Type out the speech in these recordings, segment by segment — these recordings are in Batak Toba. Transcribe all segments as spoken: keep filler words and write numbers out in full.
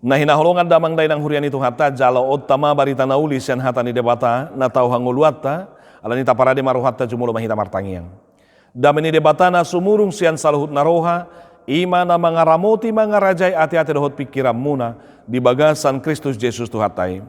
Na hinaholongan damang dainang huria ni Tuhanta, jalo onta ma barita na uli sian hata ni Debata na tau hangoluanta, alani i taparade ma rohanta, jumolo ma hita martangiang. Dame ni Debata na sumurung sian saluhut na roha, i ma na mangaramoti mangarajai ateate dohot pingkiranmuna di bagasan Kristus Jesus Tuhanta i.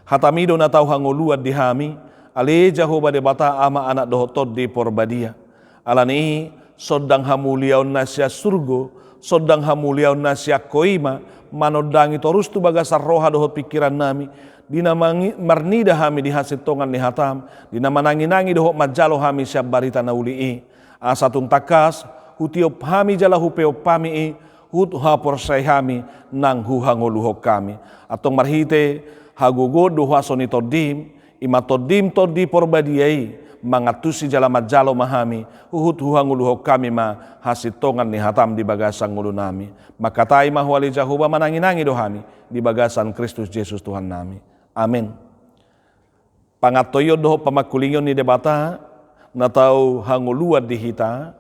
Hatami do na tau hangoluan di hami, ale Jahowa Debata Ama, Anak dohot Tondi Porbadia. Alani i, sondang hamuliaon na sian surgo, sondang hamuliaon na sian Ho i ma manondangi torus tu bagasan roha dohot pingkirannami, di na mangi-, marnida hami di hasintongan ni hatam, di na mananginangi dohot manjalo hami sian barita na uli i. Asa tung tangkas hutiop hami jala hupeop hami i, huhut haporseai hami nang huhangoluhon hami. Antong marhite hagogoon dohot huaso ni Tondim, i ma Tondim Tondi Porbadia i, mangantusi jala manjalo ma hami, huhut huhangoluhon hami ma hasintongan ni hatam di bagasan ngolunami. Mangkatai ma Ho ale Jahowa, mananginangi do hami di bagasan Kristus Jesus Tuhannami. Amen. Pangantoion dohot pamangkulingion ni Debata na tau hangoluan di hita,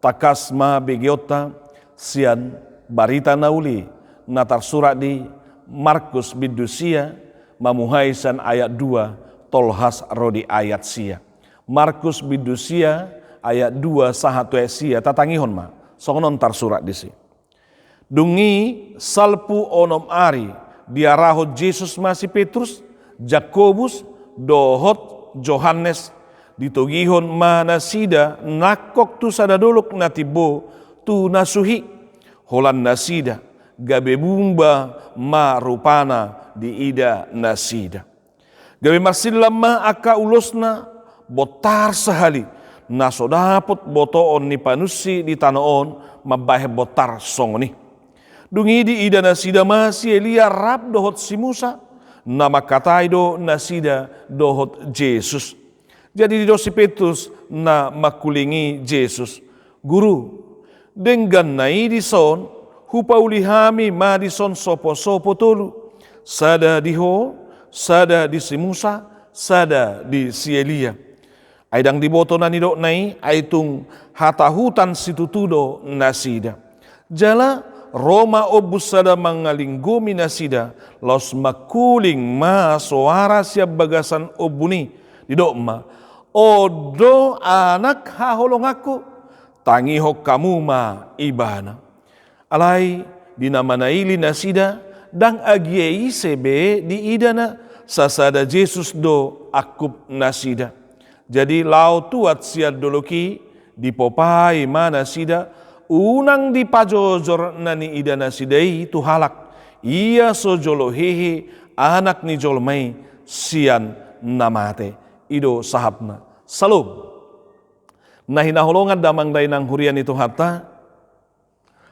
tangkas ma begeonta sian barita na uli na tarsurat di Markus bindu sia, mamuhai sian ayat dua tolhas ro di ayat sia. Markus bindu sia ayat dua sahat tu ayat sia, tatangihon ma, songon on tarsurat disi. Dung i salpu onom ari, diarahon Jesus ma si Petrus, Jakobus, dohot Johannes, ditogihon ma nasida nangkok tu sada dolok na timbo tu na suhi, holan nasida, gabe bumba ma rupana diida nasida. Gabe marsillam ma angka ulosna, bontar sahali, na so dapot botoon ni panunsi di tano on mambahen bontar songon i. Dung i diida nasida ma si Elia rap dohot si Musa, na mangkatai do nasida dohot Jesus. Jadi didok si Petrus na mangkulingi Jesus, "Guru, dengganna i dison, hupauli hami ma dison soposopo tolu, sada di Ho, sada di si Musa, sada di si Elia." Ai ndang diboto na nidokna i, ai tung hatahutan situtu do nasida. Jala ro ma ombun sada mangalinggomi nasida, laos mangkuling ma soara sian bagasan ombun i, didok ma, "On do Anak haholonganku, tangihon hamu ma Ibana." Alai di na manaili nasida, ndang agia ise be diida na, sasada Jesus do angkup nasida. Jadi laho tuat sian dolok i, dipopai ma nasida, unang dipajojor na niida nasida i tu halak, ia so jolo hehe Anak ni jolma i sian na mate. I do sahatna. Syalom. Na hinaholongan damang dainang huria ni Tuhanta,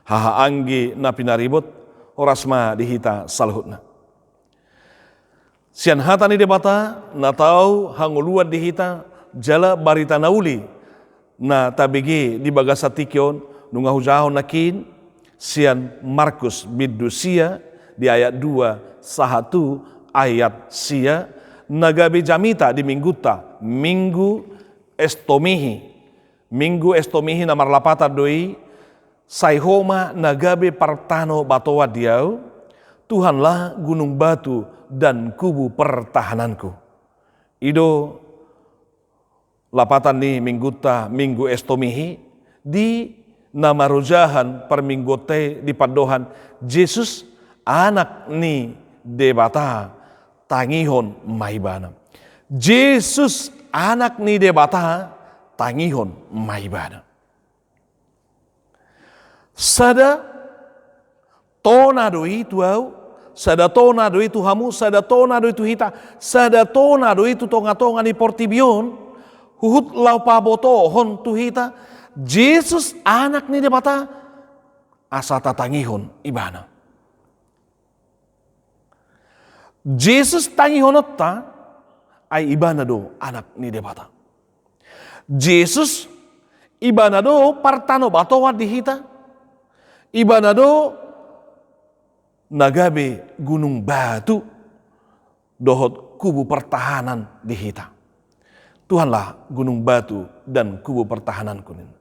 haha anggi na pinaribot, horas ma di hita saluhutna. Sian hata ni Debata na tau hangoluan di hita, jala barita na uli na tabege di bagasan tingki on, nunga hujahahon nangkin sian Markus bindu sia di ayat dua sahat tu ayat sia, na gabe jamita di minggunta, Minggu Estomihi. Minggu Estomihi na marlapatan do i, "Sai Ho ma na gabe partanobatoan di ahu, Tuhanlah gunung batu dan kubu pertahananku." I do lapatan ni minggunta, Minggu Estomihi, di na marojahan parmingguonta i di pandohan, Jesus Anak ni Debata, tangihon ma Ibana. Jesus Anak ni Debata, tangihon ma Ibana. Sada tona do i tu ahu, sada tona do i tu hamu, sada tona do i tu hita, sada tona do i tu tongatonga ni portibi on, huhut laho pabotohon tu hita, Jesus Anak ni Debata, asa tatangihon Ibana. Jesus tangihononta, ai Ibana do Anak ni Debata. Jesus, Ibana do partanobatoan di hita, Ibana do na gabe gunung batu dohot kubu pertahanan di hita. Tuhanlah gunung batu dan kubu pertahananku, ninna.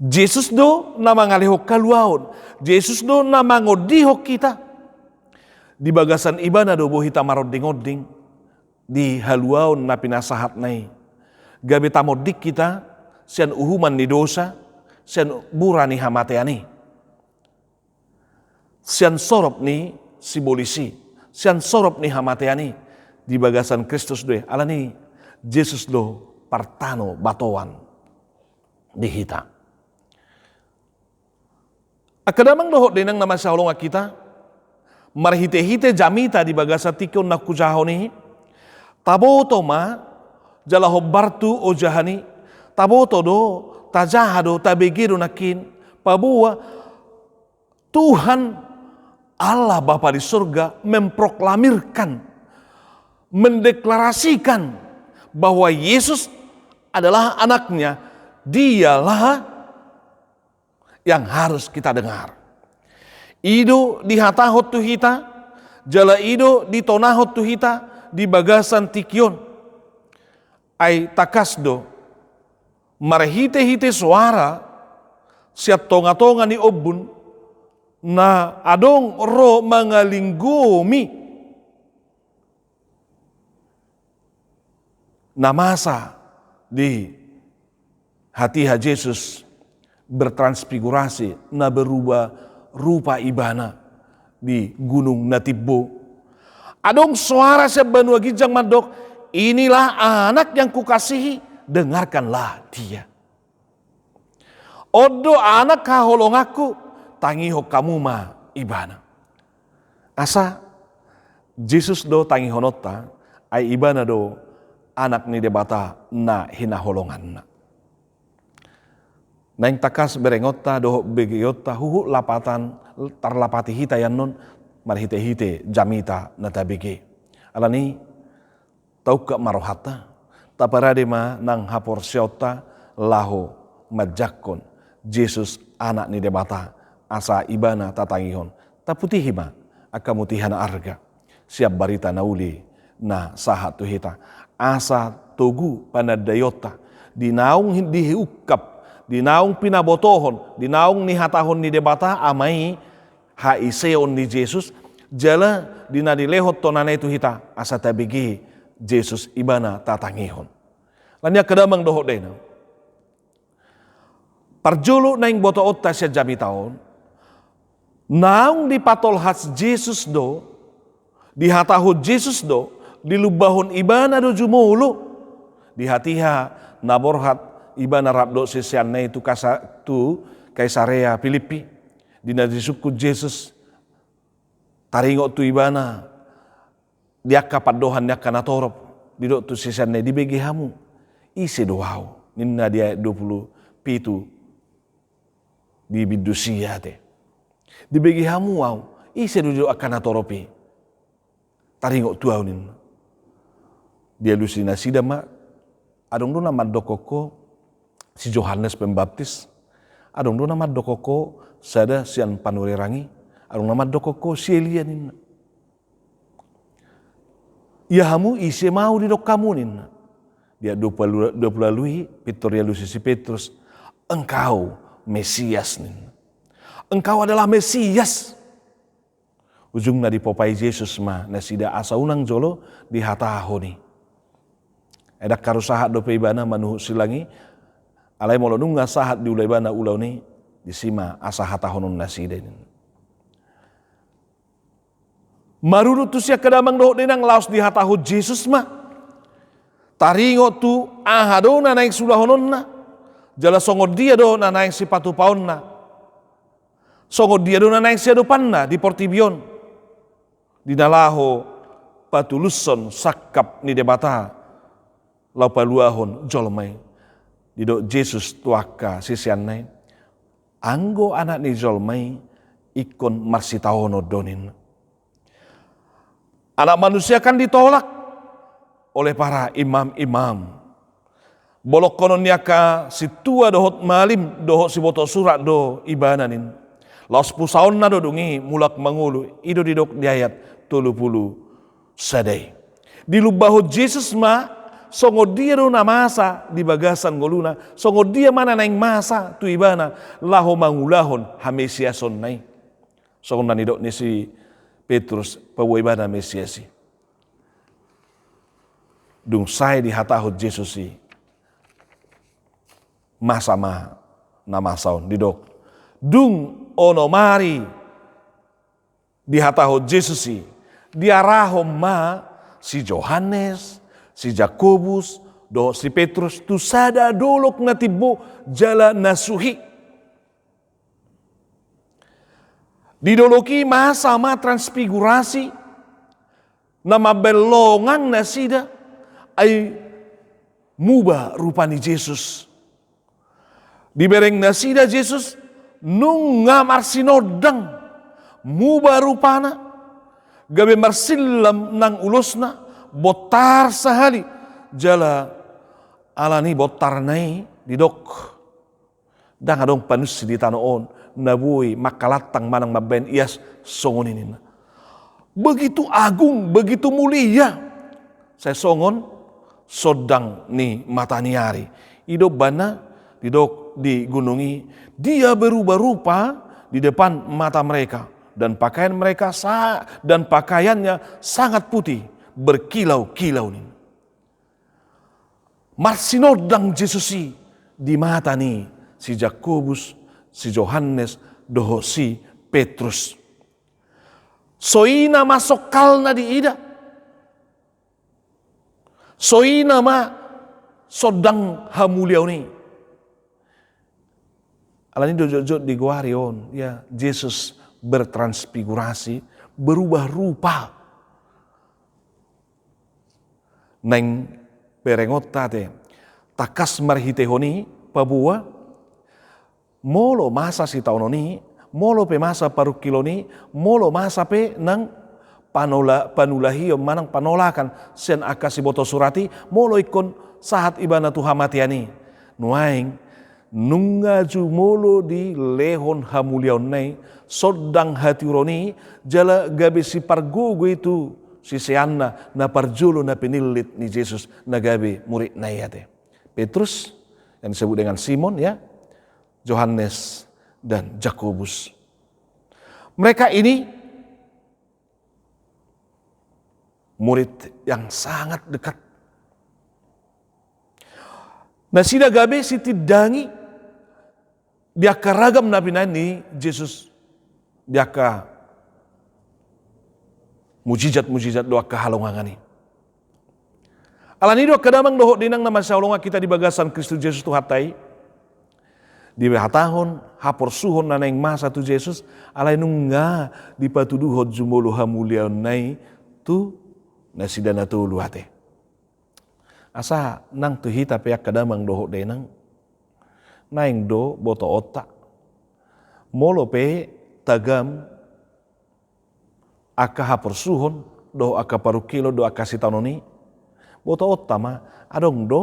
Jesus do na mangalehon haluaon. Jesus do na mangondihon hita. Di bagasan ibana do boi hita maronding-onding di haluaon na pinasahatna i, gabe tamonding hita sian uhuman ni dosa, sian bura ni hamatean i, sian sorop ni sibolis i, sian sorop ni hamatean i. Di bagasan Kristus do i, alani Jesus do partanobatoan di hita. Angka damang dohot dainang na masihaholongan hita, marhite-hite jamita di bagasan tingki on na hujahahon i, taboto ma jala hombar tu ojahan i, taboto do, tajaha do, tabege do nangkin, paboa Tuhan Allah Bapa di surga memproklamirkan, mendeklarasikan bahwa Yesus adalah anaknya, dialah yang harus kita dengar. I do dihatahon tu hita, jala i do ditonahon tu hita di bagasan tingki on. Ai tangkas do, marhite-hite soara sian tonga-tonga ni ombun na adong ro mangalinggomi na masa di hatiha Jesus bertransfigurasi, na berubah rupa ibana di gunung na timbo. Adong soara sian banua ginjang mandok, "Inilah anak yang kukasihi, dengarkanlah dia." On do anak haholonganku, tangihon hamu ma ibana. Asa Jesus do tangihononta, ai ibana do anak ni Debata na hinaholonganna. Naeng tangkas berengonta dohot begeonta huhut lapatan, tarlapati hita iannon marhite-hite jamita na tabege. Alani taungkap ma rohanta, taparade ma nang haporseaonta laho manjangkon Jesus, Anak ni Debata, asa ibana tatangihon. Taputihi ma angka mutiha na arga sian barita na uli na sahat tu hita, asa togu panandaionta di naung diungkap, di naung pinabotohon, di naung nihatahon ni Debata Ama i, haiseon ni Jesus, jala di na dilehon tonana i tu hita asa tabege Jesus, ibana tatangihon. Alani angka damang dohot dainang, parjolo naeng botoonta sian jamita on, naung dipatolhas Jesus do, dihatahon Jesus do, dilumbahon ibana do jumolo di hatiha na borhat ibana rap dohot siseanna i tu Kasa-, tu Kaisarea Pilippi. Di na disungkun Jesus, taringot tu ibana di angka pandohan ni angka natorop, didok tu siseanna i, "Dibege hamu ise do ahu?" ninna di ayat dua pulu pitu di bindu sia ate. "Dibege hamu ahu, ise do?" didok angka natorop i. "Taringot tu ahu," ninna. Dialusi nasida ma, "Adong do na mandokkon ho si Johannes Pembaptis, adong do na mandokkon ho sada sian panurirang i, adong na mandokkon ho si Elia," ninna. "Ia hamu ise ma ahu didok hamu?" ninna. Di ayat dua pulu, dua pulu ualu i pintor dialusi si Petrus, "Engkau Mesias," ninna. "Engkau adalah Mesias." Ujungna dipopai Jesus ma nasida asa unang jolo dihatahon i. Ai ndang harus sahat dope ibana manuhuk silang i, alai molo nunga sahat diula ibana ulaon i, disi ma asa hatahonon nasida i. Marudut tusi angka damang dohot dainang, laos dihatahon Jesus ma taringot tu aha do na naeng siulahononna, jala songon dia do na naeng sipatupaonna, songon dia do na naeng siadopanna di portibi on, di na laho patulushon sangkap ni Debata laho paluahon jolma i. Didok Jesus tu angka siseanna i, "Anggo Anak ni jolma i ingkon marsitaonon do," ninna. Anak Manusia akan ditolak oleh para imam-imam. Bolongkonon ni angka sintua dohot malim dohot siboto surat do ibana, ninna. Laos pusaonna do dung i mulak mangolu, i do didok di ayat tolu pulu sada i. Dilumbahon Jesus ma songon dia do na masa di bagasan ngoluna, songon dia ma na naeng masa tu ibana laho mangulahon hamesiasonna i. Songon na nidok ni si Petrus paboa ibana Mesias i. Dung sae dihatahon Jesus i, masa ma na masa on, didok: Dung onom ari dihatahon Jesus i, diarahon ma si Johannes, si Jakobus dohot si Petrus tu sada dolok na timbo jala na suhi. Di dolok i masa ma transfigurasi, na mambaen longang nasida, ai muba rupa ni Jesus. Dibereng nasida Jesus, nunga marsinondang, muba rupana, gabe marsillam nang ulosna, bontar sahali, jala ala ni bontarna i didok: Ndang adong panusi di tano on na boi mangkalantang manang mambaen ias songon i, ninna. Begitu agung, begitu mulia. Sai songon sondang ni mataniari. I do umbahen na didok di gunung i, dia berubah rupa di depan mata mereka, dan pakaian mereka sa-, dan pakaiannya sangat putih, berkilau-kilau, ninna. Marsinondang Jesus i di mata ni si Jakobus, si Johannes, dohot si Petrus. Songon i nama songkalna diida. Songon i nama sondang hamuliaon i. Ala ni do jotjot digoari on, ya, Jesus bertransfigurasi, berubah rupa. Naeng berengonta ate, tangkas marhitehon i paboa, molo masa sitaonon i, molo pe masa parungkilon i, molo masa pe nang panola-, panulahion manang panolakan sian angka sibotosurat i, molo ingkon sahat ibana tu hamatean i. Nuaeng, nunga jumolo dilehon hamuliaonna i, sondang hatiuron i, jala gabe sipargogo i tu siseanna na parjolo na pinillit ni Jesus na gabe muridna i ate. Petrus, yang disebut dengan Simon, ya, Johannes, dan Jakobus. Mereka ini murid yang sangat dekat. Nasida gabe sitindangi di angka ragam na binaen ni Jesus, di angka mujizat-mujizat dohot angka halongangan i. Ala ni do angka damang dohot dainang na masihaholongan hita di bagasan Kristus Jesus Tuhanta i, dihatahon haporsuhon na naeng masa tu Jesus, alai nunga dipatuduhon jumolo hamuliaonna i tu nasida na tolu ate. Asa nang tu hita pe angka damang dohot dainang, naeng do botoonta, molo pe tagam angka haporsuhon dohot angka parungkilon dohot angka sitaonon i, botoonta ma adong do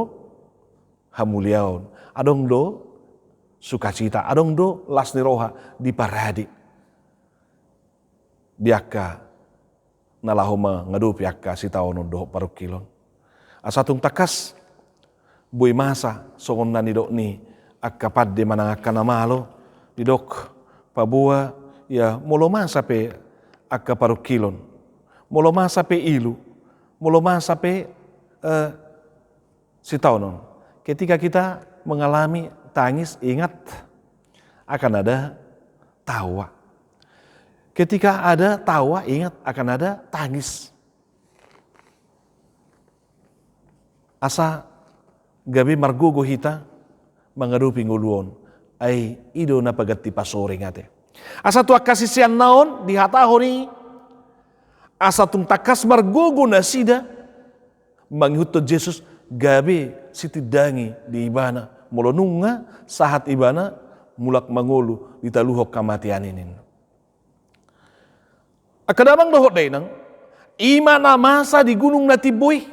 hamuliaon, adong do sukacita, adong do las ni roha diparade di angka na laho mangadopi angka sitaonon dohot parungkilon. Asa tung tangkas boi masa songon na nidok ni angka pande manang angka na malo, didok paboa, ya, molo masa pe angka parungkilon, molo masa pe ilu, molo masa pe, eh, sitaonon. Ketika kita mengalami tangis, ingat akan ada tawa. Ketika ada tawa, ingat akan ada tangis. Asa gabe margogo hita mangadopi ngolu on, ai i do na paganti pasoring ate. Asa tu angka siseanna on dihatahon i, asa tung tangkas margogo nasida mangihuthon Jesus, gabe sitindangi di ibana, molo nunga sahat ibana mulak mangolu ditaluhon hamatean i, ninna. Angka damang dohot dainang, i ma na masa di gunung na timbo i.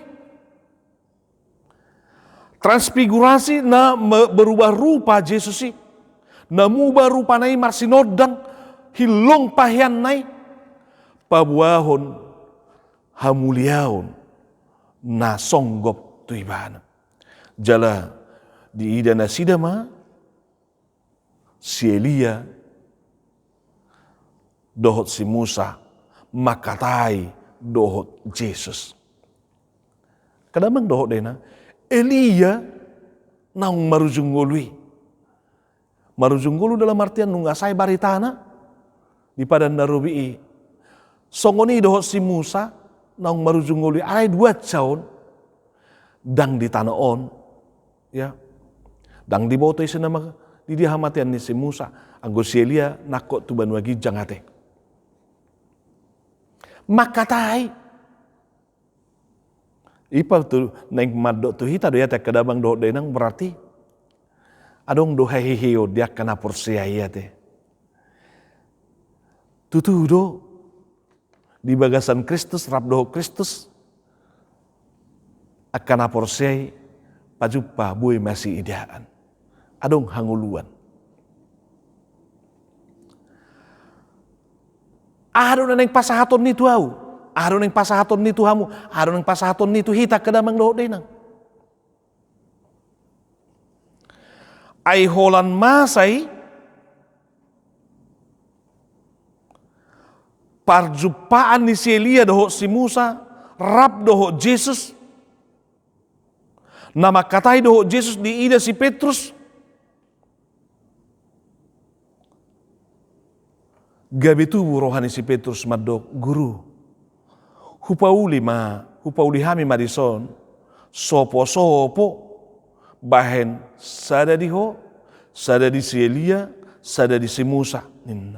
Transfigurasi na me-, berubah rupa Jesus i, na muba rupana i marsinondang, hillong paheanna i, paboahon hamuliaon na songgop tu ibana. Jala diida nasida ma si Elia dohot si Musa mangkatai dohot Jesus. Angka damang dohot dainang, Elia naung marujung ngolu i. Marujung ngolu dalam artian nunga sae baritana di Padan na Robi i. Songon i dohot si Musa naung marujung ngolu i, alai duansa on ndang di tano on, ya. Ndang diboto ise nama di dia hamatean ni si Musa, anggo si Elia nangkok tu banua ginjang ate. Mangkatai. I pe tu naeng mandok tu hita do i ate angka damang dohot dainang, berarti adong do haheheon di angka na porsea i ate. Tutu do di bagasan Kristus, rap dohot Kristus, angka na porsea i pajumpa boi masiidaan. Adong hangoluan. Aha do na naeng pasahaton ni tu ahu? Aha do naeng pasahaton ni tu hamu? Aha do naeng pasahaton ni tu hita angka damang dohot dainang? Ai holan masa i, parjumpaan ni si Elia dohot si Musa, rap dohot Jesus, na mangkatai dohot Jesus diida si Petrus, gabe tubu roha ni si Petrus mandok, Guru, hupauli ma, hupauli hami ma dison sopo-sopo, bahen sada di Ho, sada di si Elia, sada di si Musa, ninna.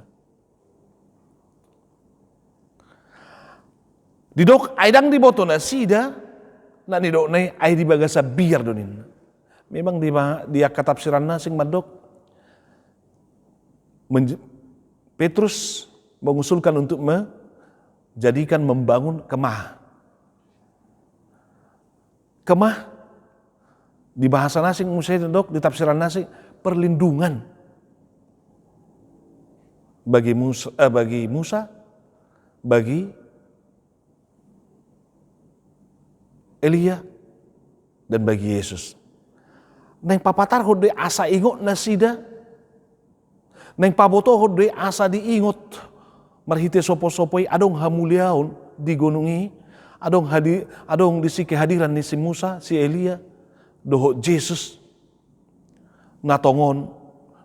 Didok ai ndang diboto nasida na nidokna i, ai di bagasan biar do ninna. Memang di, di angka tafsiran na asing mandok, menj-, Petrus mengusulkan untuk menjadikan, membangun kemah. Kemah di bahasa na asing, muse didok di tafsiran na asing, perlindungan bagi Musa, eh, bagi Musa, bagi Elia, dan bagi Jesus. Naeng papatarhon do i asa ingot nasida. Naeng pabotohon do i asa diingot marhite sopo-sopo i adong hamuliaon di gunung i, adong hadi-, adong disi kehadiran ni si Musa, si Elia, dohot Jesus. Na tongon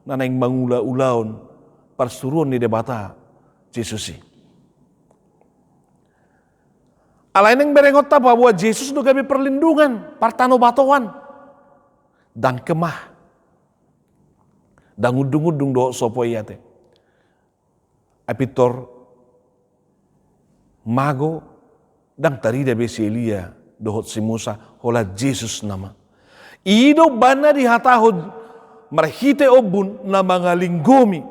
na naeng mangula-ulaon parsuruon ni Debata Jesus i. Alai naeng berengonta paboa Jesus do gabe perlindungan, partanobatoan. Ndang kemah. Ndang undung-undung dohot sopo i ate. Ai pintor mago, ndang tarida be si Elia dohot si Musa, holan Jesus nama. I do umbahen na dihatahon marhite ombun na mangalinggomi,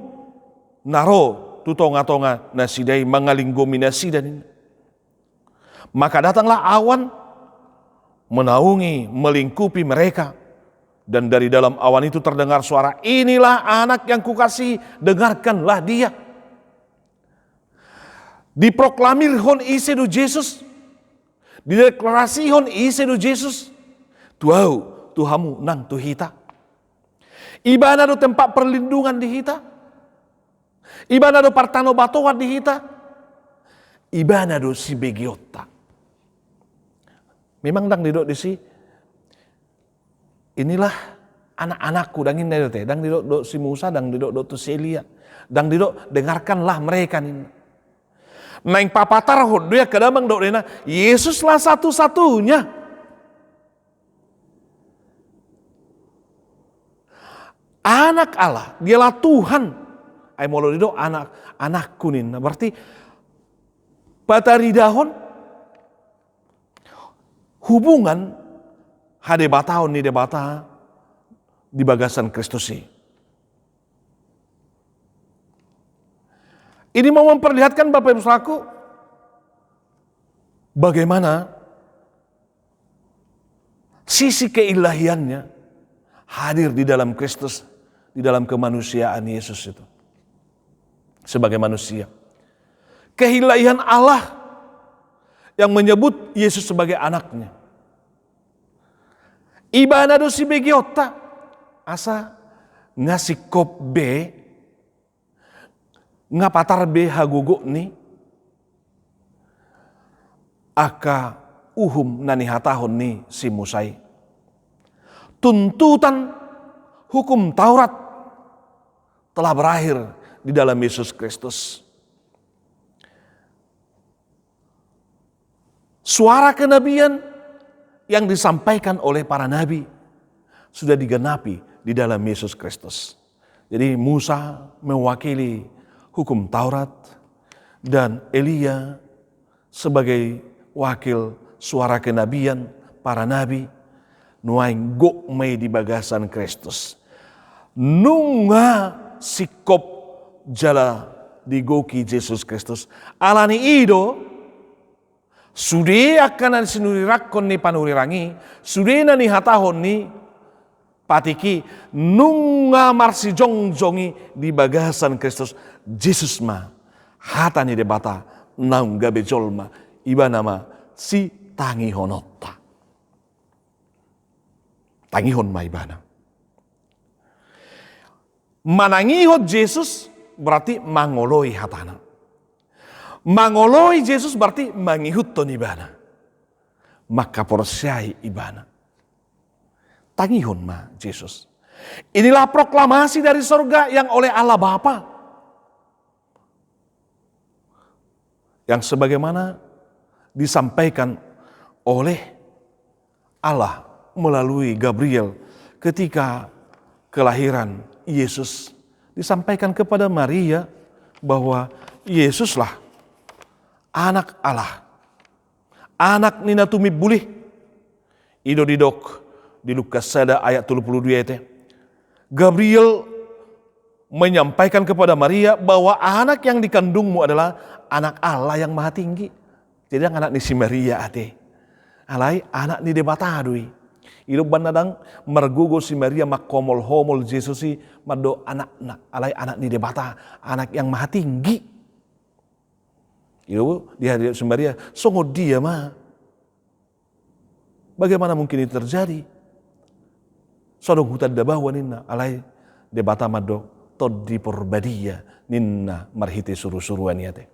na ro tu tonga-tonga nasida i, mangalinggomi nasida ninna. Maka datanglah awan menaungi, melingkupi mereka. Dan dari dalam awan itu terdengar suara, "Inilah anak yang kukasihi, dengarkanlah dia." Diproklamirhon ise do Jesus? Dideklarasihon ise do Jesus? Tu ahu, tu hamu, nang tu hita. Ibana do tempat perlindungan di hita. Ibana do partanobatoan di hita. Ibana do sibegeonta. Memang ndang didok disi, "Inilah anak-anakku," ndang ninna i dope. Ndang didok dohot si Musa, ndang didok dohot tu si Elia. Ndang didok, "Dengarkanlah mereka," ninna. Naeng papatarhon do i angka damang dohot dainang, Yesuslah satu-satunya Anak Allah, Dialah Tuhan. Ai molo didok anak, anakku ninna, berarti pataridahon hubungan hadebataon ni Debata di bagasan Kristus i. Ini mau memperlihatkan, Bapak Ibu Saudaraku, bagaimana sisi keilahiannya hadir di dalam Kristus, di dalam kemanusiaan Yesus itu. Sebagai manusia. Keilahian Allah yang menyebut Yesus sebagai anaknya. Ibana do sibegeonta, asa nga singkop be, nga patar be hagogoon ni angka uhum na nihatahon ni si Musa i. Tuntutan hukum Taurat telah berakhir di dalam Yesus Kristus. Suara kenabian yang disampaikan oleh para nabi sudah digenapi di dalam Yesus Kristus. Jadi Musa mewakili hukum Taurat dan Elia sebagai wakil suara kenabian para nabi, nuaeng gok ma i di bagasan Kristus. Nunga singkop jala digoki Jesus Kristus. Alani i do, sude angka na sinurirangkon ni panurirang i, sude na nihatahon ni patik i, nunga marsijongjong i di bagasan Kristus Jesus ma, hata ni Debata naung gabe jolma, ibana ma sitangihononta. Tangihon ma ibana. Manangihon Jesus berarti mangoloi hatana. Mangoloi Jesus berarti mangihuthon ibana. Mangkaporseai ibana. Tangihon ma Jesus. Inilah proklamasi dari sorga yang oleh Allah Bapa. Yang sebagaimana disampaikan oleh Allah melalui Gabriel ketika kelahiran Yesus. Disampaikan kepada Maria bahwa Yesuslah Anak Allah, Anak ni na tumimbul i. I do didok di Lukas sada ayat tolu pulu dua i ate. Gabriel menyampaikan kepada Maria bahwa anak yang dikandungmu adalah Anak Allah yang Maha Tinggi. Jadi, dang anak ni si Maria ate. Alai anak ni Debata do i. I do umbahen na dang margogo si Maria mangkomol-homol Jesus i mandok anakna. Alai anak ni Debata, Anak yang Maha Tinggi. I do dihadap si Maria, songon dia ma. Bagaimana mungkin itu terjadi? So adong hutanda bahwa ninna, alai Debata mandok Tondi Porbadia ninna marhite suru-suruan i ate.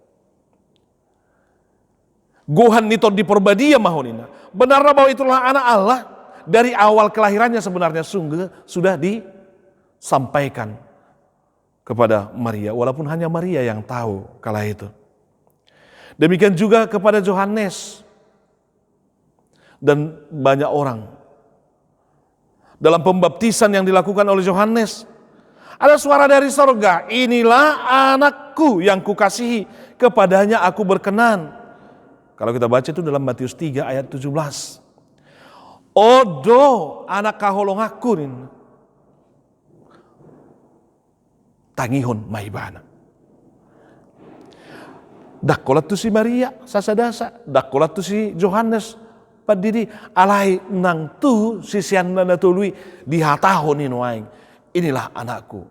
Gohan ni Tondi Porbadia ma ho ninna. Benarna bahwa itulah Anak Allah, dari awal kelahirannya sebenarnya sungguh sudah disampaikan kepada Maria, walaupun hanya Maria yang tahu kala itu. Demikian juga kepada Johannes dan banyak orang. Dalam pembaptisan yang dilakukan oleh Johannes, ada suara dari sorga, "Inilah anakku yang kukasihi, kepadanya aku berkenan." Kalau kita baca itu dalam Matius tiga ayat tujuh belas. "On do anak haholonganku," ninna. Tangihon ma ibana. Dang holan tu si Maria sasadasa, dang holan tu si Johannes Pandidi, alai nang tu siseanna na tolu i dihatahon i nuaeng, "Inilah anakku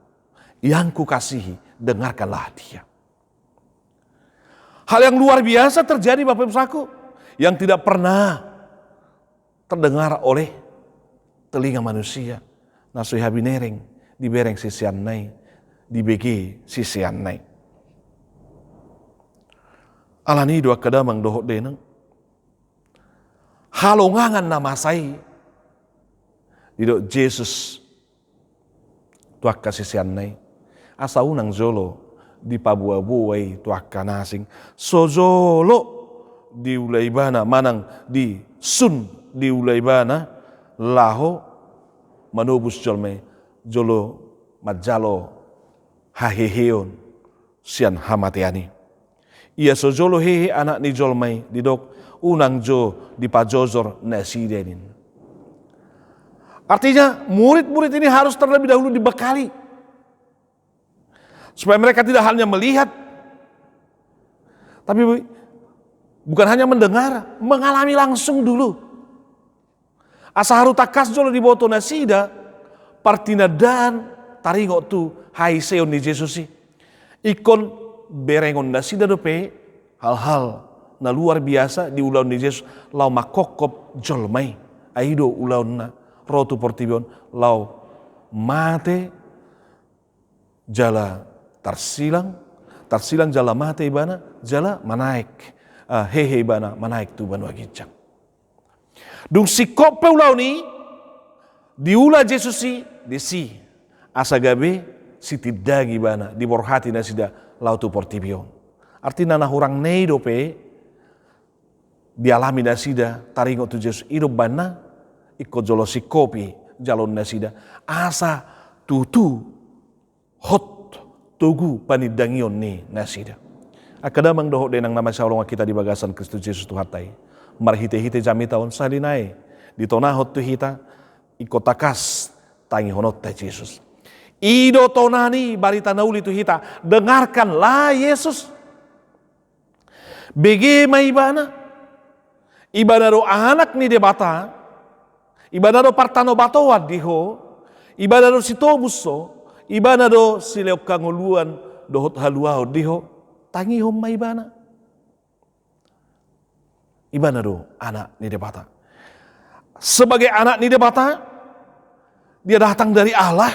yang kukasihi, dengarkanlah dia." Hal yang luar biasa terjadi, Bapak Ibu Saudaraku, yang tidak pernah terdengar oleh telinga manusia, na so hea binereng, dibereng siseanna i, dibege siseanna i. Alani i do angka damang dohot dainang, halongangan na masa i didok Jesus tu angka siseanna i, asa unang jolo dipaboa-boa i tu angka na asing. So jolo diula ibana manang disun diula ibana laho manobus jolma i, jolo manjalo haheheon sian hamatean i. Ia so jolo hehe Anak ni jolma i, didok, unang jo dipajojor nasida, ninna. Artinya, murid-murid ini harus terlebih dahulu dibekali. Supaya mereka tidak hanya melihat, tapi bukan hanya mendengar, mengalami langsung dulu. Asa haru tangkas jolo diboto nasida partinandaan taringot tu haiseon ni Jesus i. Ingkon berengon nasida dope hal-hal na luar biasa di ulaon ni Jesus laho mangkophop jolma i. Ai i do ulaonna ro tu portibi on laho mate jala tarsilang, tarsilang jala mate ibana, jala manaek ah, hehe ibana manaek tu banua ginjang. Dung singkop pe ulaon i, diula Jesus i disi, asa gabe sitindangi ibana, diborhati nasida laho tu portibi on. Artina na hurang na i dope dialami nasida taringot tu Jesus, i do umbahen na ingkon jolo singkop i jaloon nasida, asa tutu hot togu panindangion ni nasida. Angka damang dohot dainang na mansai holongan hita di bagasan Kristus Jesus Tuhanta i, marhitehite jamita on sahali nai ditonahon tu hita ingkon tangkas tangihononta Jesus. I do tona ni barita na uli tu hita, dengarkanlah Yesus. Bege ma ibana. Ibana do Anak ni Debata. Ibana do partanobatoan di ho. Ibana do sitobus ho. Ibana do silehon hangoluan dohot haluaon di ho. Tangihon ma ibana. Ibana do Anak ni Debata. Sebagai Anak ni Debata, dia datang dari Allah.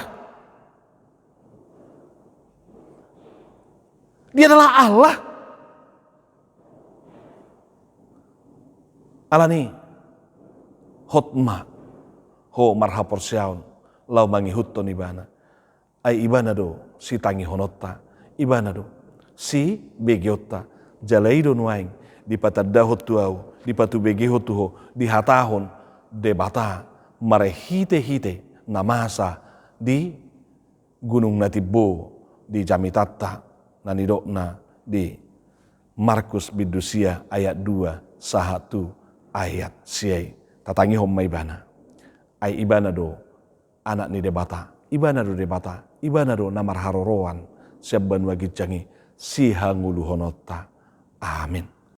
Dia adalah Allah. Alani, hot ma ho marhaporseaon laho mangihuthon ibana. Ai ibana do sitangihononta, ibana do sibegeonta. Jala i do nuaeng dipatandahon tu ahu, dipatubegehon tu ho, dihatahon Debata marhitehite na masa di gunung na timbo di jamitanta, na nidokna di Markus bindu sia ayat dua sahat tu ayat sia i. Tatangihon ma ibana. Ai ibana do Anak ni Debata, ibana do Debata, ibana do na marharoroan sian banua ginjang i sihangoluhononta. Amin.